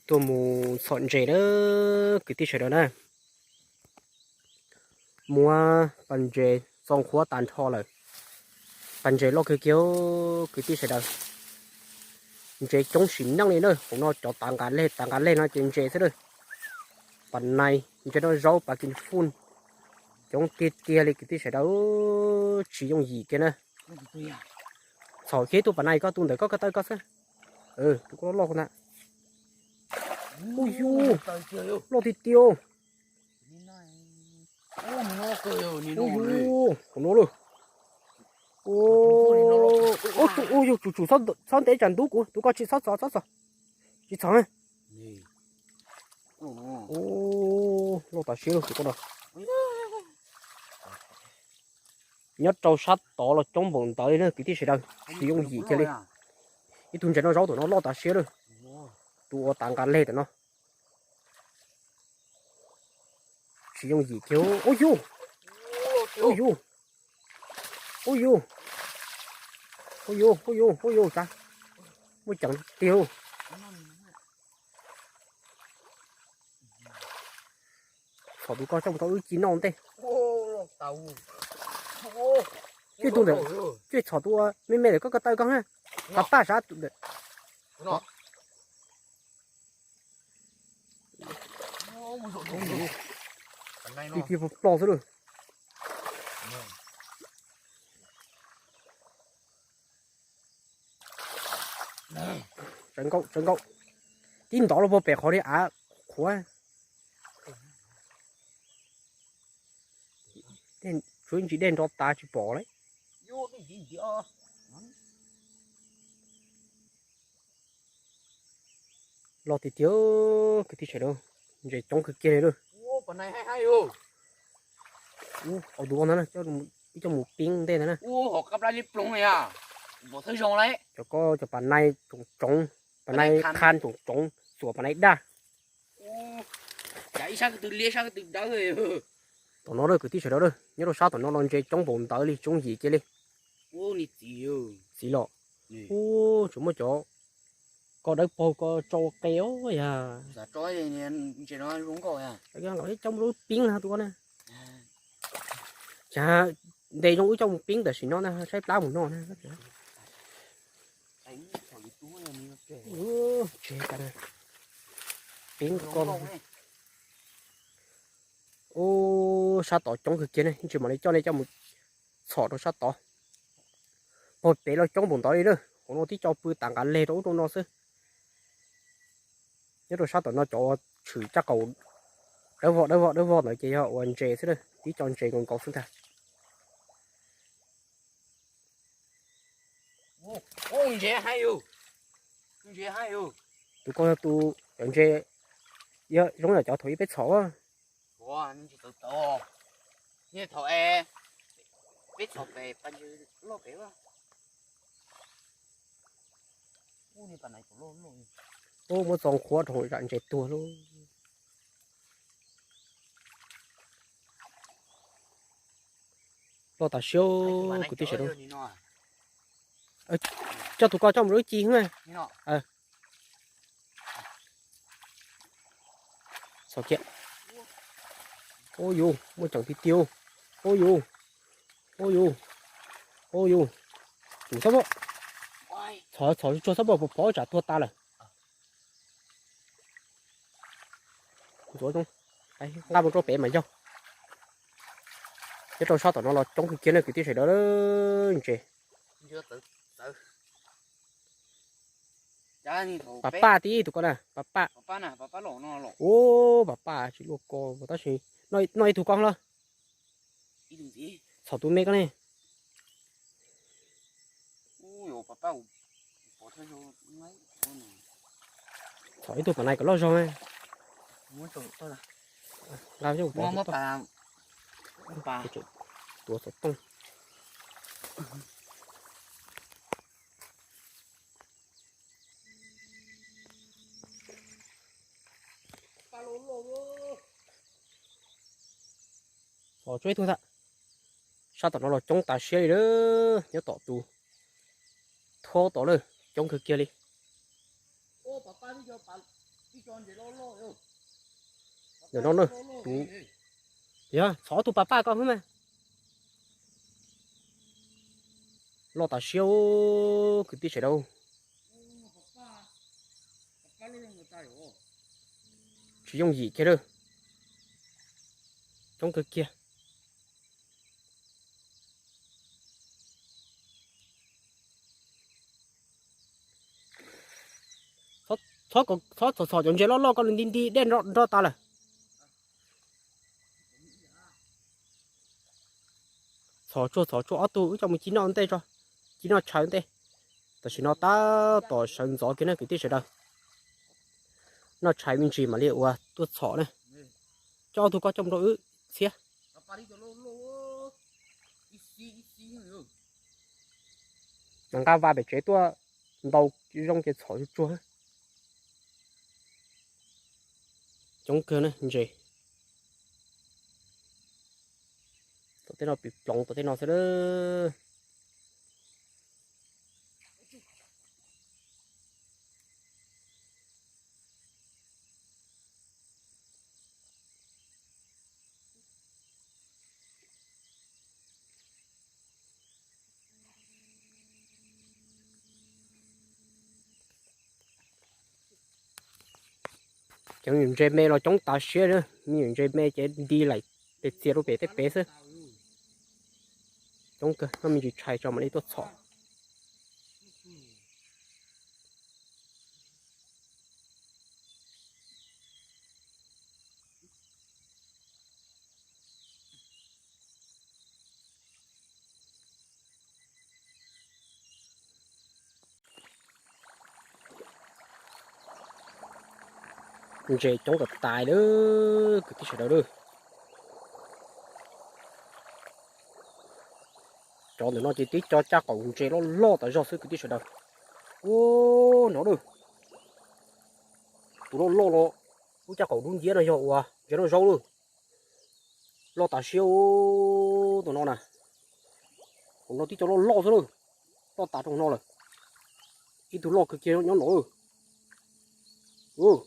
Tuaj mus txhom ntses na kwv tij sawv daws na. Muab pas ntses txo qhuav tas nrho lawm. Pas ntses loj kawg kiag kwv tij sawv daws. Ntses coob sim neej li na, hauv no cov tav nqa leg tav nqa leg no ces ntses xwb na. Pas nais ntses noj zaub pas kis fun coob tiag tiag li kwv tij sawv daws, tsis yooj yim kiag na. Txhom kiag tus pas nais koj tus ntawm koj ko taw koj xwb. Tus koj loj loj na. Ub yus, loj tiag tiag. Ub yus, qhov no lawm. Ub yus, tsum tsum txhob ntev tsam ntub kuv, tus koj tsis txhob txhom, txhob txhom. Tsis txhom. Loj tas siab lawm tus koj no. Nyob rau sab tod los coob npaum ntawd li na kwv tij sawv daws, tsis yooj yim kiag li. Ib tug ntses noj zaub tus no loj tas siab lawm. Tus uas tav nqa leg tus no. Tsis yooj yim kiag. Ub yus, ub yus, ub yus, ub yus, ub yus, ub yus, muaj ceem tiag. Txhom tus koj coj mus rau wb ci noj ntej. Coj tus ntawm, coj txhom tus me me ntawm koj ko taw koj na. Pab pab sav tus ntawm. Plig plig ploj xwb lawm. Tsawv nkaus, tsawv nkaus. Tib ntov los puag pem qhov li av qhuav. Tshuav ntsis dej nrov tas tsis pom lawm. Loj tiag tiag kwv tij sawv daws, ntses coob kawg kiag li lawm. Ub, tus ntawd ib co mus pib ntej ntag na. Cov ko cov pas nais tsoom tsoov, pas nais qha tsoom tsoov, xuas pas nais daj. Tom no lawm kwv tij sawv daws, nyob rau sab tom no los ntses coob npaum ntawd li, coob yim kiag li. Txiv los, ub, tseem muaj cov ko dawb paug ko tsau qe os yag. Coj mus rau pib na tus na. Cas ntes zoo wb coj mus pib tam sim no na, saib plab mus noj na. Pib ko. Ub, sab tod coob kawg kiag ne, tsis mam li coj nej coj mus txhom rau sab tod. Puag pem los coob npaum ntawd li na, hauv no tib co pw tas nqa leg rau ub rau no xwb. Nyob rau sab tom no cov tshwm caj qaum dawb vog dawb vog dawb vog ntawd ces yog ua ntses xwb, tib co ntses nkaus nkaus xwb ntag. Tus ko yog tus cov ntses, yog zoo yam cov thaum ub peb txhom. Ub, muab txo qhuav rau zam ntses tuag lauj. Loj tas siab kwv tij sawv daws. Coj tus ko coj mus lub ci xwb. Txhom kiag. Ub yus, muaj ceem tiag tiag. Ub yus, ub yus, ub yus. Txhob, txhom tsuag txhob pov pov tsam tuag tas lawm. Nqa mus rau pem mas yog. Nyob rau sab tom no los coob kawg kiag ne kwv tij sawv daws ntses. Pas paj tib tus ko na, pas paj. Ub, pas paj tsis luaj ko tab sis noj ib tug ko los. Txhom tus me ko ne. Txhom ib tug pas nais kom loj zog. Nqa tuav xov tooj. Txhom tsuag ib tug ntag. Sab tom no los coob tas siab li lawm, nyob tom tus thob tod lawm, coob kawg kiag li. Ntawm no na, tus, yog txhom ob tug pas paj koj xwb mas. Loj tas siab kwv tij sawv daws. Tsis yooj yim kiag lawm. Coob kawg kiag. Txhob, txhob txhom cov ntses loj loj koj, nws nti nti dej nroj tas lawm. Txhom tsuag txhom tsuag ob tug wb coj mus ci noj ntej tso, ci noj tshais ntej. Tam sim no tab tom sawv ntxov kiag na kwv tij sawv daws. Noj tshais me ntsis mam li ua tuaj txhom na. Coj ob tug koj coj mus rau wb txhiab. Nqa vas pem tsev tuaj ntau zoo ces txhom tsuag tsuag. Coob kawg na ntses. Tom tej no pim ploov tom tej no xwb lawm. Cov me nyuam ntses me los coob tas siab, me nyuam ntses me ces nti laim pes txias rau pem tej pem xwb. Coob kawg, noj me ntsis tshais tso mam li tuaj txhom. Ntses coob tas tas lawm kwv tij sawv daws lawm. Cov ntawm no ces tib co caj qaum ntses loj loj tas zog xwb kwv tij sawv daws. Ub, no lawm. Tus loj loj no, lub caj qaum dub nciab no yog uas ntses noj zaub lawm. Loj tas siab tus no na. Tus no tib co loj loj xwb lawm. Loj tas rau no lawm. Ib tug loj kawg kiag nyob no lawm.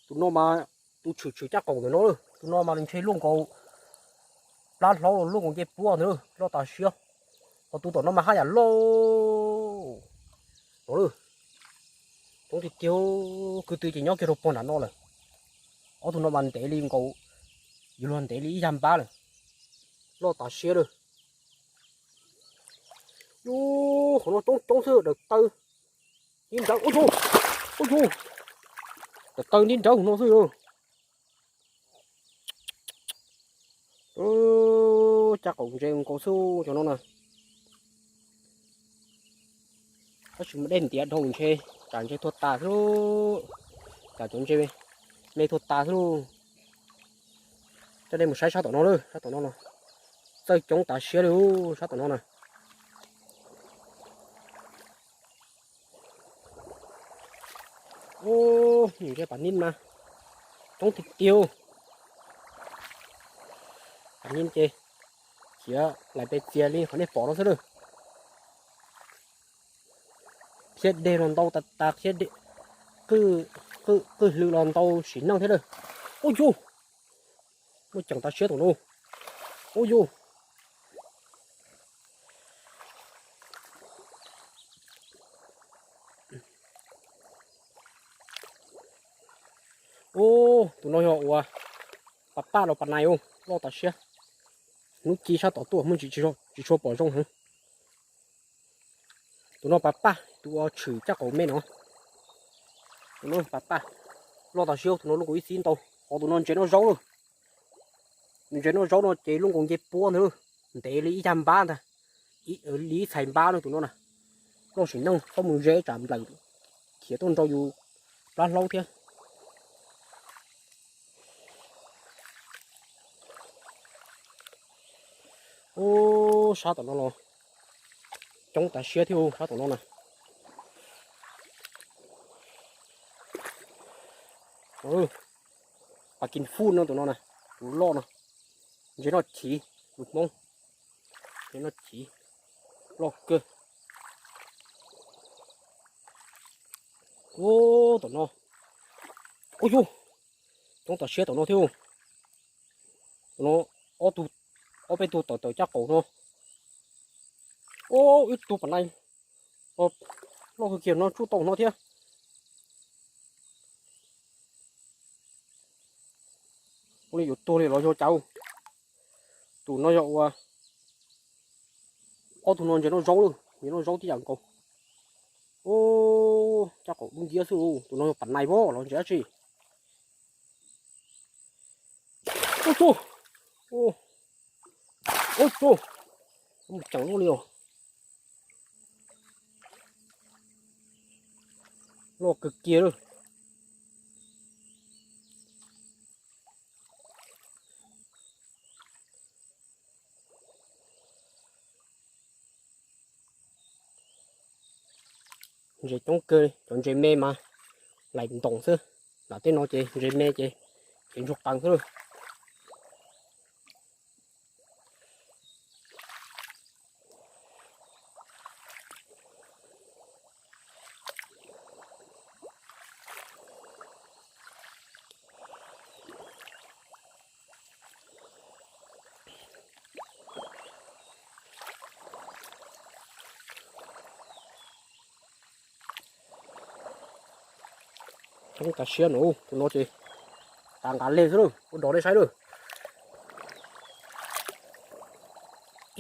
Tus no mas tus tshwm tshwm caj qaum ntawm no, tus no mas nws ntshe luaj nkaus plab hlaub los luaj nkaus ncej puab ntawd, loj tas siab. Ho tus tom no mas haj yam loj no. Coob tiag tiag, kwv tw ces nyob kiag rau puag nram no lawm. Ob tug no mas ntev li nkaus, yuav luag ntev li ib yag npab lawm. Loj tas siab lawm. Yus, qhov no coob coob xwb, daws taw nib nrawv, ub yus, ub yus, daws taw nib nrawv no xwb yus. Caj qaum ntses nkaus xwb cov no na. Tab sis mas dej ntiav dhau ntshe, tsam ntshe tuag tas xwb, tsam cov ntses me tuag tas xwb. Coj nej mus saib sab tom no lawm, sab tom no no, txawj coob tas siab li sab tom no na. Ub, ntshe pas nib mas coob tiag tiag. Pas nib ces khiav laim pes txias li qhov nej pom no xwb lawm. Thiab dej los ntau tas tas thiab, qwj hlwm los ntau sim neej thiab lawm. Ub yus, muaj ceem tas siab tus no. Ub yus. Ub, tus no yog uas pas paj los pas nais, loj tas siab. Hnub ci sab tom tuaj muaj ntsis tsis tshua pom zoo heev. Tus no pas paj, tus uas tshwm caj qaum me no. Tus no pas paj, loj tas siab, tus no luaj nkaus ib txib ntau. Ho tus no ntses noj zaub lawm. Ntses noj zaub no ces luaj nkaus nce puab ntag, ntev li ib yag npab ntag, li ib txhais npab no tus no na. Loj sim neej, txhob mus ze tsam nplawm khiav tuaj nrau yus plab hlaub thiab. Ub, sab tom no los coob tas siab thiab, sab tom no na. Pas kis fuj no tus no na, tus loj no, ntses noj chiv, lus Hmoob, ntses noj chiv, loj kawg. Ub, tom no, Ub yug, coob tas siab tam no thiab. Tam no ob tug, ob peb tug tawm tawm caj qaum no. Ub, ib tug pam nai loj kawg kiag no tsuj tau no thiab. Ua li yuav tuag li los yog cas? Tus no yog ua, ob tug no ntses noj zaub lawm, ntses noj zaub tib yam nkaus. Ub, caj qaum dub nciab xwb. Tus no yog pam nai pob los ntses dab tsi? Ub tsu, ub tsu, mus ceem luaj li os. Loj kawg kiag lawm. Ntses coob kawg, cov ntses me mas laim ntoos xwb. Nram tej no ces ntses me ces, ces ntsuag qees xwb lawm. Coob tas siab no, tus no ces tas nqa leg xwb lawm, ua dog nej saib lawm.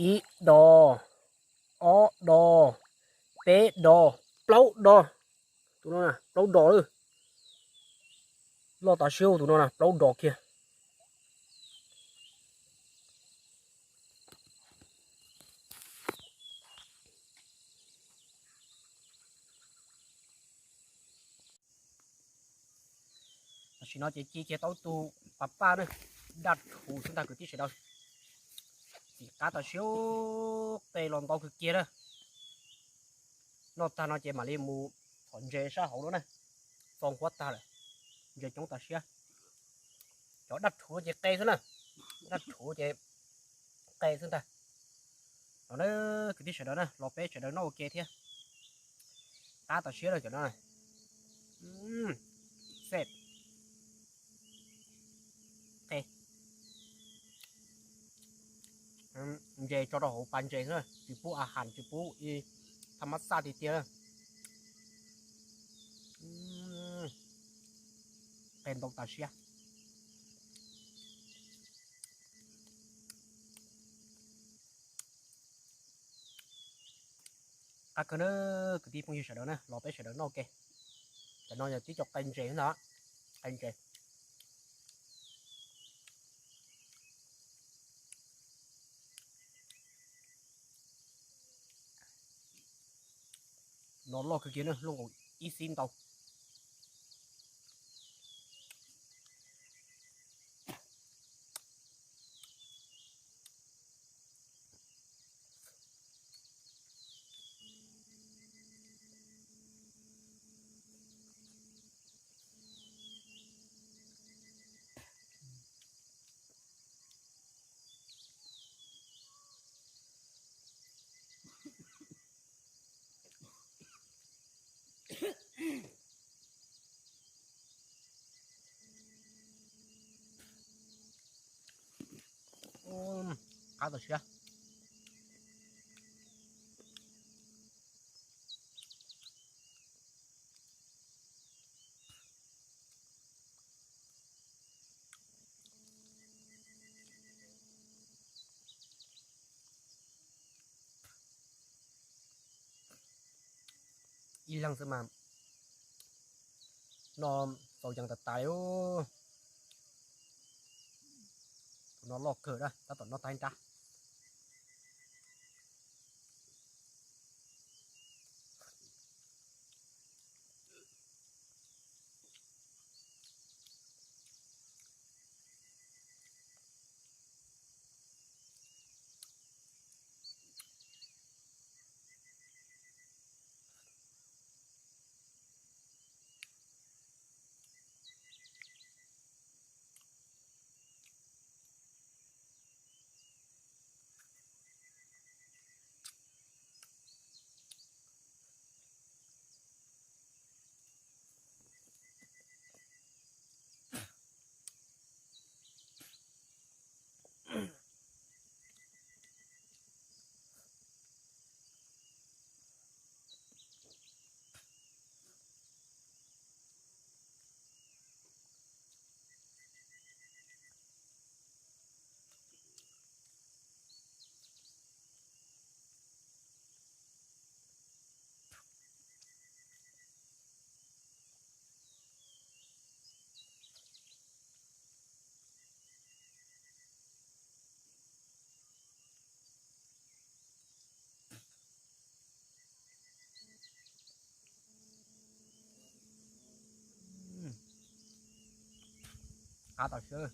Ib do, ob do, peb do, plaub do. Tus no na plaub do lawm. Loj tas siab tus no na plaub do kiag. Tam sim no ces ci kiag tau tug pas paj na, daj rhuv xwb ntag kwv tij sawv daws. Tim qab tas siab, qe los ntau kawg kiag na. Noj tag no ces mam li mus thom ntses sab hauv lawm na. Txo nquab tag lawm, ntses coob tas siab. Cov daj rhuv ces qe xwb na, daj rhuv ces qe xwb ntag. Los na kwv tij sawv daws na, los peb sawv daws noj ua ke thiab. Qab tas siab lawm cov no. Xej, qe. Ntses tso rau hauv pas ntses xwb, tsis pub a has, tsis pub i tha mab xaj tiag tiag. Qe ntau tas siab. Qab kawg na, kwv tij phooj ywg sawv daws na, los peb sawv daws noj ke. Cov no yog tib co qe ntses ntag, qe ntses. No loj kawg kiag na, loj nkaus ib xib ntau. Qab tau siab. Ib leeg xwb mas noj txaus yees tas tas li. Tus no loj kawg na, tab tom noj tag nrab. Qab tam sim.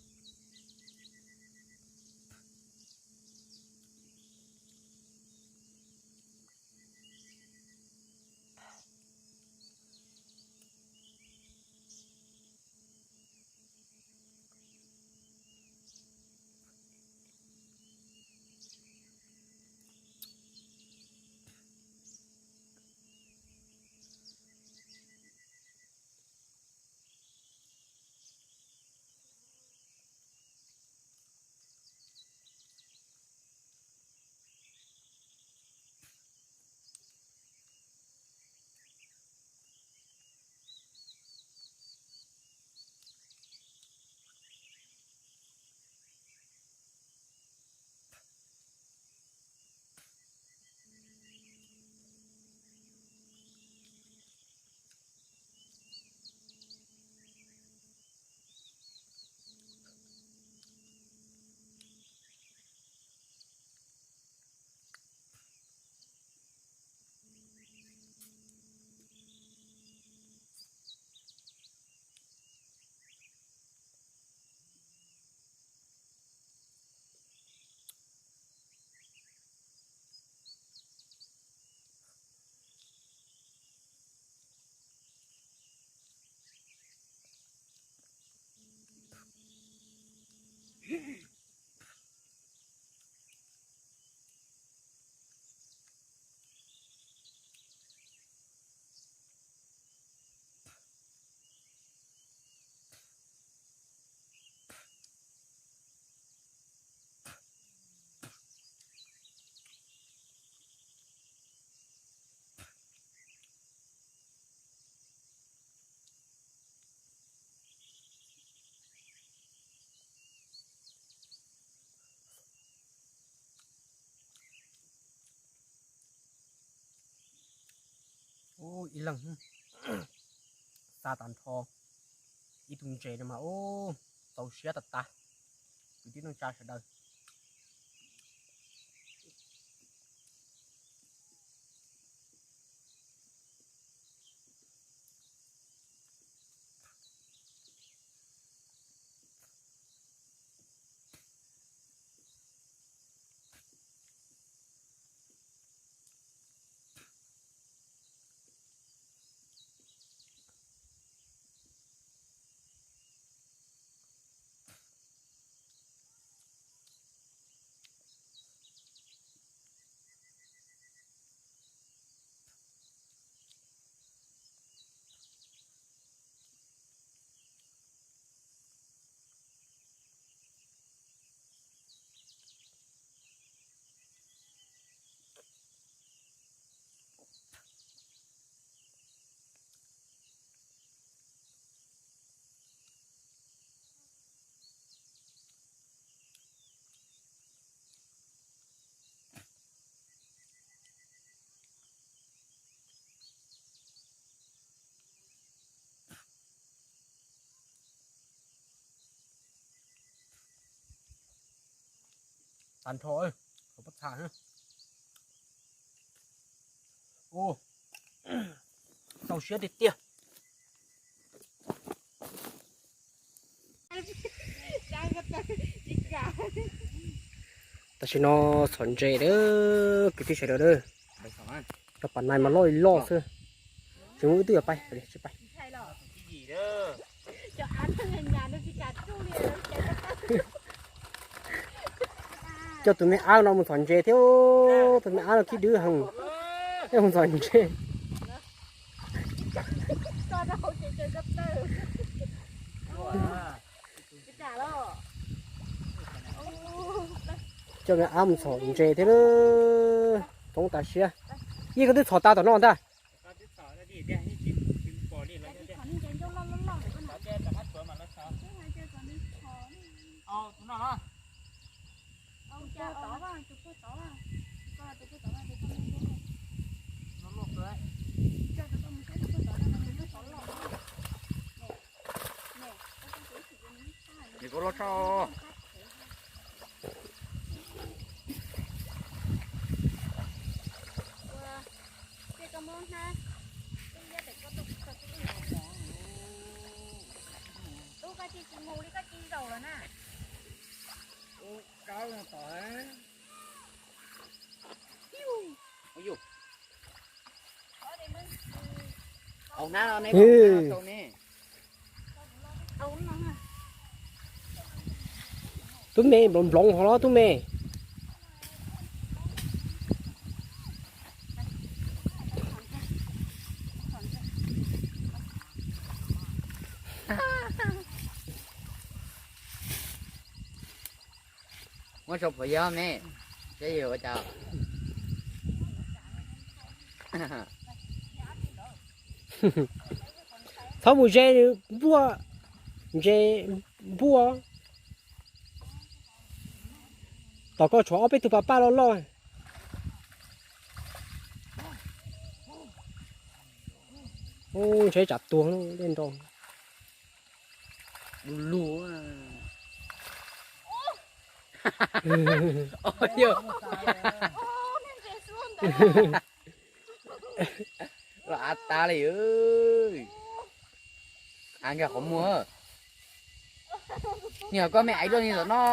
Ub, ib leeg xa tag nrho ib tug ntses no mas ub, txaus siab tas tas. Kwv tij neej tsa sawv daws. Tag nrho, hauv pob txha. Ua, txaus siab tiag tiag. Tam sim no txhom ntses a, kwv tij sawv daws a. Cov pam nais mas loj li loj xwb. Tsis muaj ib tug yuav pais, tsis pais. Coj tus me ab no mus txhom ntses thiab, tus me ab no khib dwb heev, coj mus txhom ntses. Coj me ab mus txhom ntses thiab, coob tas siab. Yij, koj twb txhom tas tom no ntag. Tub, koj tsis mus li, koj tsis zaum Tub me nploov nploov hov los tub me. Muab sau phuam yog me, seb yog ua cas. Txhob mus ze npuaj, ntse npuaj. Tom koj tshuav ob peb tug pas paj loj loj. Ntshe tsam tuag dej nro. Lug lug. Los av tas li. Av nkag qhov muag. Niag koj me aiv loj ni tom no.